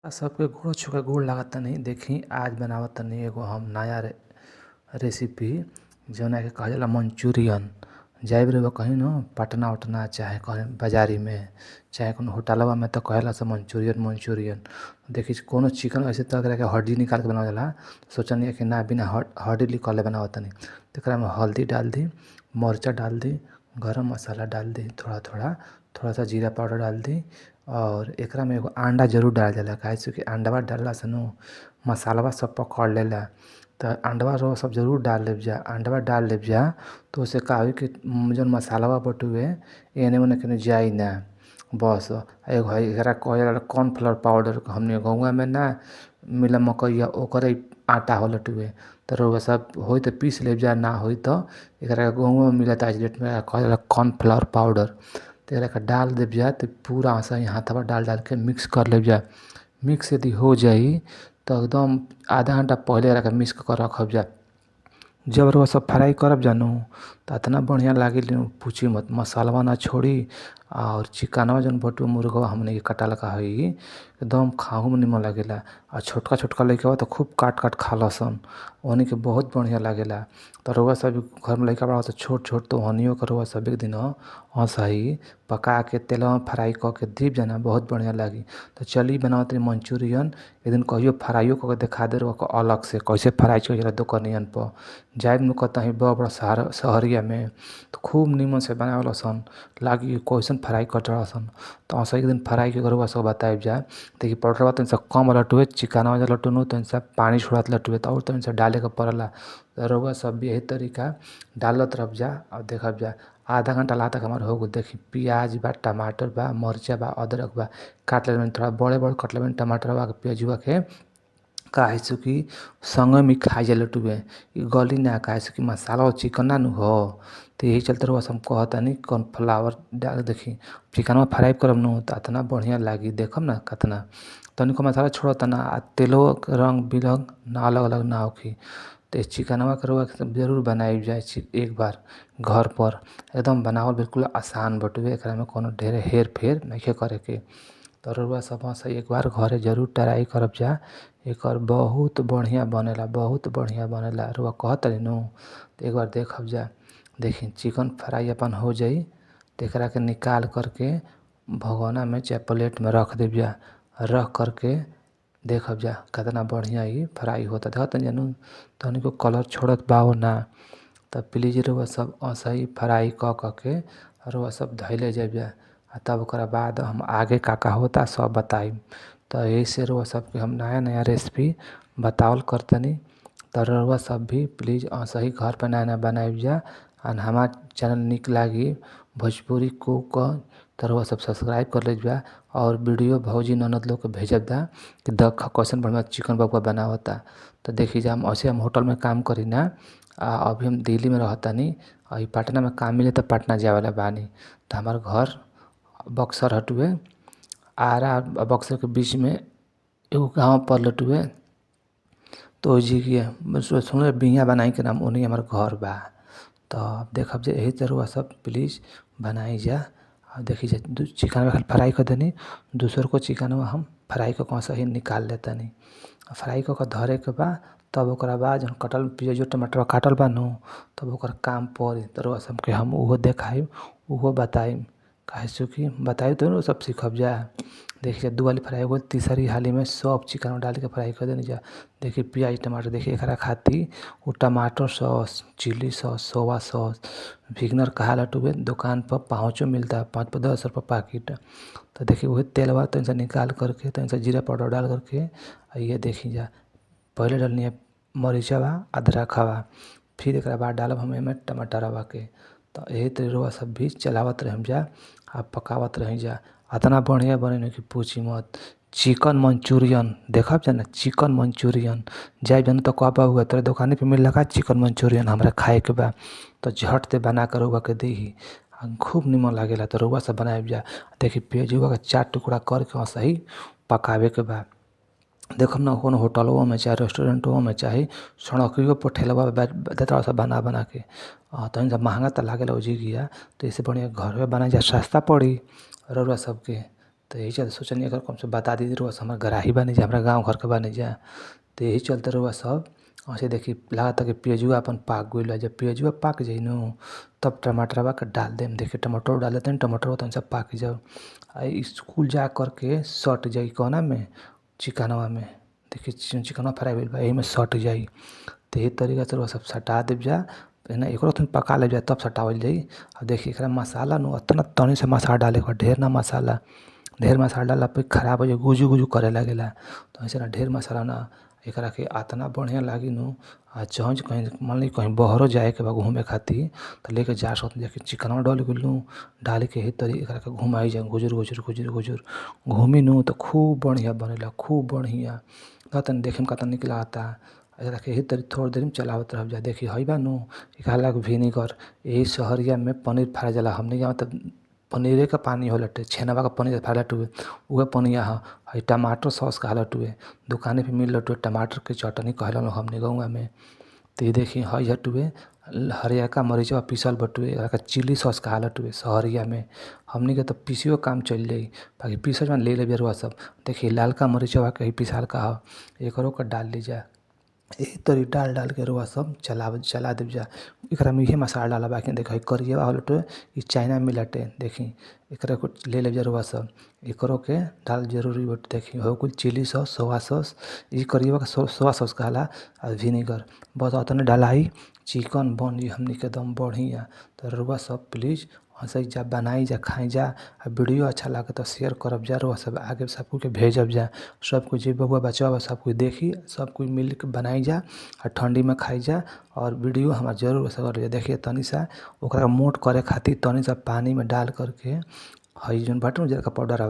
सबके गोड़ छुके गोड़ लागतानी। देखी आज बनावतानी एगो हम नया रेसिपी जौना के कहल जाला मंचूरियन। जाइब रउआ कहीं न पटना उटना चाहे कहीं बाजारी में चाहे कौनो होटलवा में त कहेला सब मंचूरियन मंचूरियन। देखी कोनो चिकन ऐसे त एकरा के हड्डी निकाल के बनावल जाला। सोचनी कि ना बिना हड्डी निकलले बनावतानी। एकरा में हल्दी डाल दी, मर्चा डाल दी, गरम मसाला डाल दी थोड़ा थोड़ा, थोड़ा सा जीरा पाउडर डाल दी और एकरा में एगो अंडा जरूर डालल जाला। काहे से कि अंडवा डालला से नु मसालावा सब पकड़ लेला। त अंडवा रउआ सब जरूर डाल लेब जा। अंडवा डाल लेब जा तो ओसे का होई कि जौन मसालावा बटुए एने ओने केनहू जाई ना। बस एगो है एकरा कहल जाला कॉर्नफ्लोर पाउडर। हमनी गौआ में ना मिले मकइया ओकरे आटा होलटुए। त रउआ सब होई त पीस लेब जा, ना होई त एकरा गौआ में मिलता आज डेट में, कहल जाला कॉर्नफ्लोर पाउडर। त एकरा के डाल देब जा त पूरा असही हाथवा डाल डाल के मिक्स कर लेब जा। मिक्स यदि हो जाई त एकदम आधा घंटा पहले एकरा के मिक्स करके रखब जा। जब रउआ सब फ्राई करब जानू त अतना बढ़िया लागी पूछी मत। मसालावा ना छोड़ी और चिकनवा जौन बटुए मुर्गवा हमनी के कटलका हई एकदम खाहु में निमन लागेला। आ छोटका छोटका लइकवा त खूब काट काट खालसन, ओहनी के बहुत बढ़िया लागेला। त रउआ सब घर में लइका बाड़न छोट छोट त ओहनियो के रउआ सब एक दिन असही पका के तेलवा में फ्राई करके देब जाना बहुत बढ़िया लागी। त चली बनावतानी मंचूरियन एक दिन कहियो फ्राइयो करके देखा देब रउआ के अलग से कैसे फ्राई कइल जाला दोकनियन पर। जाइब नु कतही बड़ बड़ शहरिया में त खूब निमन से बनावेलसन, लागी कैसन फ्राई करतारसन। त असही एक दिन फ्राई करके रउआ सब बताइब जा। देखी पाउडरवा तनी सा कम लटुए, चिकनवा जौन लटुए तनी सा पानी छोड़त लटुए त और तनी सा डाले के परला। रउआ सब भी यही तरीका डालत रहब जा और देखब जा। आधा घंटा लागता हमार हो गइल। देखी प्याज बा, टमाटर बा, मर्चा बा, अदरक बा, काट लेले बानी। थोड़ा बड़े बड़े कटले बानी टमाटरवा के प्याजुआ के, काहे से कि संगे में खा जालटुए, इ गली ना। काहे से कि मसाला चिकन ना नु ह। त यही चलते रउआ से हम कहतानी कॉर्नफ्लावर डाल देखी चिकनवा फ्राई करब नु त अतना बढ़िया लागी देखम न कतना तनिको मसाला छोड़ता ना आ तेलवो के रंग बिरंग ना अलग अलग ना होखी। त चिकनवा के रउआ सब जरूर बनाइब जा एक बार घर पर। एकदम बनावल बिल्कुल आसान बटुए, एकरा में कौनो ढेर हेर फेर नइखे करेके। त रउआ सब असही एक बार घरे जरूर ट्राई करब जा। एकर बहुत बढ़िया बनेला, बहुत बढ़िया बनेला। रउआ कहतानी नु त एक बार देखब जा। देखी चिकन फ्राई अपन हो जाई त एकरा के निकाल करके भगोना में चाहे प्लेट में रख देब जा। रख करके देखब जा कतना बढ़िया इ फ्राई होता। देखतानी जा नु तनिको कलर छोड़त बा ना। त प्लीज रउआ सब असही फ्राई क के रउआ सब धैले जाइब जा। आ तब ओकरा बाद हम आगे का का होता सब बताइब। त एहिसे रउआ सबके हम नया नया रेसिपी बतावल करतानी। त रउआ सब भी प्लीज असही घर पर नया नया बनाइब जा। आ हमार चैनल निक लागी भोजपुरी कुक त रउआ सब सब्सक्राइब कर लेब जा और वीडियो भौजी ननद लोग के भेजब जा कि देख कैसन बढ़िया चिकन बबुआ बनावता। त देखी जा हम ऐसे हम होटल में काम करीना आ अभी हम दिल्ली में रहतानी आ इ पटना में काम मिली त पटना जाएवाला बानी। त हमार घर बक्सर हटुए, आरा बक्सर के बीच में एगो गाँव परलटुए। त ओइजिगे सुनले बिया बनाई के नाम ओनही हमार घर बा। त देखब जा यही तरह सब प्लीज बनाई जा। आ देखी जा चिकनवा फ्राई कर देनी, दूसरको चिकनवा हम फ्राई करके असही निकाल लेतानी। फ्राई करके धरे के बा तब ओकरा बाद जौन कटल प्याज टमाटर काटल बा नु तब ओकर काम परी। त रउआ सबके हम उहो देखाइम, उहो बताइम। काहे से कि बताई तब न सब सीखब जा। देखी जा दू हाली फ्राई हो गइल, तीसरी हाली में सब चिकनवा डालके फ्राई कर देनी जा। देखी प्याज टमाटर देखी एकरा खातिर उ टमाटर sauce, chilli sauce, soya sauce, vinegar कहाला दोकान पर पाउचो मिलता है 5 पर 10 रुपया पैकेट। त देखी उहे तेलवा तनी सा निकाल करके तनी सा जीरा पाउडर डाल करके ये देखी जा पहले डलनी है मरीचवा अदरकवा, फिर एकरा बाद डालब हम एमे टमाटरवा के। त एही तरी रउआ सब भी चलावत रहम जा आ पकावत रही जा। अतना बढ़िया बनी न कि पूछी मत। चिकन मंचूरियन देखब जा न, चिकन मंचूरियन जाइब जा न त कहब बबुआ तोरा दोकाने पे मिलेला का चिकन मंचूरियन हमरा खाए के बा। त झट से बना के रउआ के दिही, खूब निमन लागेला। त रउआ सब बनाइब जा। देखी प्याजुआ के चार टुकड़ा करके असही पकावे के बा। देखम न कौनो होटलवो में चाहे रेस्टोरेंटवो में चाहे सड़कियो पर ठेलवा देतार सन बना बना के। तनी सा महंगा त लागेला ओजिगिया त एसे बढ़िया घरवे बनाई जा, सस्ता पड़ी रउआ सबके। तो यही चलते सोचनी अगर कम से बता दी रउआ सब हमर गराही बानी जा, हमरा गाँव घर के बानी जा। तो यही चलते रउआ सब ऐसे देखी लागता कि प्याजुआ अपन पाक गइल बा। जब प्याजुआ पाक जाइ नु तब टमाटरवा के डाल देम। देखी टमाटर डाल देतनी, टमाटर तनी सा पाक जाओ। आ स्कूल जा कर के सट जाई कौना में, चिकनवा में। देखी चिकनवा फ्राई भइल बा, एही में सट जाई। तो एही तरीका से रउआ सब सटा देब जा। एकरो तनी पका लेल जाई तब सटावल जाई। आ देखी एकरा मसाला नु अतना तनी सा मसाला डाले के बा, ढेर ना मसाला। ढेर मसाला डालला पे खराब हो जाई, गुजू गुजू करे लागेला। तो ऐसे ना ढेर मसाला ना एकरा के अतना बढ़िया लागी नु। आ चहें कहीं मान ली कहीं बहरो जाए के बा घूमे खातिर त लेके जा सकत। देखी चिकनवा डल गइल नु, डाल के एही तरी एकरा के घुमाई जा गुजुर गुजुर गुजुर गुजुर घूमी नु त खूब बढ़िया बनेला, खूब बढ़िया। तनी देखे में केतना निक लागता। एकरा के एही तरी थोड़ देर चलावत रहब जा। देखी हई बा नु एकरा विनेगर, एही सहरिया में पनीर फाड़ल जाला। हमनी के यहाँ त पनीरे के पानी होलटे, छेनवा के पनीर फाड़लटुए उहे पनिया ह। हई टमाटर सॉस कहलटुए, दुकाने पे मिलटुए, टमाटर के चटनी कहेलन हमनी गौवा में। त ई देखी हई हटुए हरियरका मरीचवा पीसल बटुए, एकरा के चिली सॉस कहालटुए सहरिया में। हमनी के त पीसियो के काम चल जाई, बाकी पीसल जौन ले लेब रउआ सब। देखी लालका मरीचवा के पिसालका ह, एकरो के डाल ली जा। एही तरी डाल डाल के रउआ सब चला देब जा। एकरा में इहे मसाला डालब। बाकी देखी करियावा होलटे इ चाइना मिलटे। देखी एकरा के ले लेब जा रउआ सब, एकरो के डालल जरूरी बाटे। देखी हो गइल चिली सॉस, सोया सॉस, इ करियवा के सोया सॉस कहाला आ विनेगर। बस अतने डलाई, चिकन बनी हमनी के एकदम बढ़िया। त रउआ सब प्लीज़ ऐसे जा बनाई जा, खाई जा। आ वीडियो अच्छा लागे त शेयर करब जा रउआ सब, आगे सब कोई के भेजब जा। सब कोई जे बबुआ बचवा बा सब कोई देखी, सब कोई मिल के बनाई जा आ ठंडी में खाई जा। और वीडियो हमार जरूर देखी तनी सा ओकरा मोट करे खातिर तनी सा पानी में डाल कर के हई जौन बाटे उजरका पाउडरवा।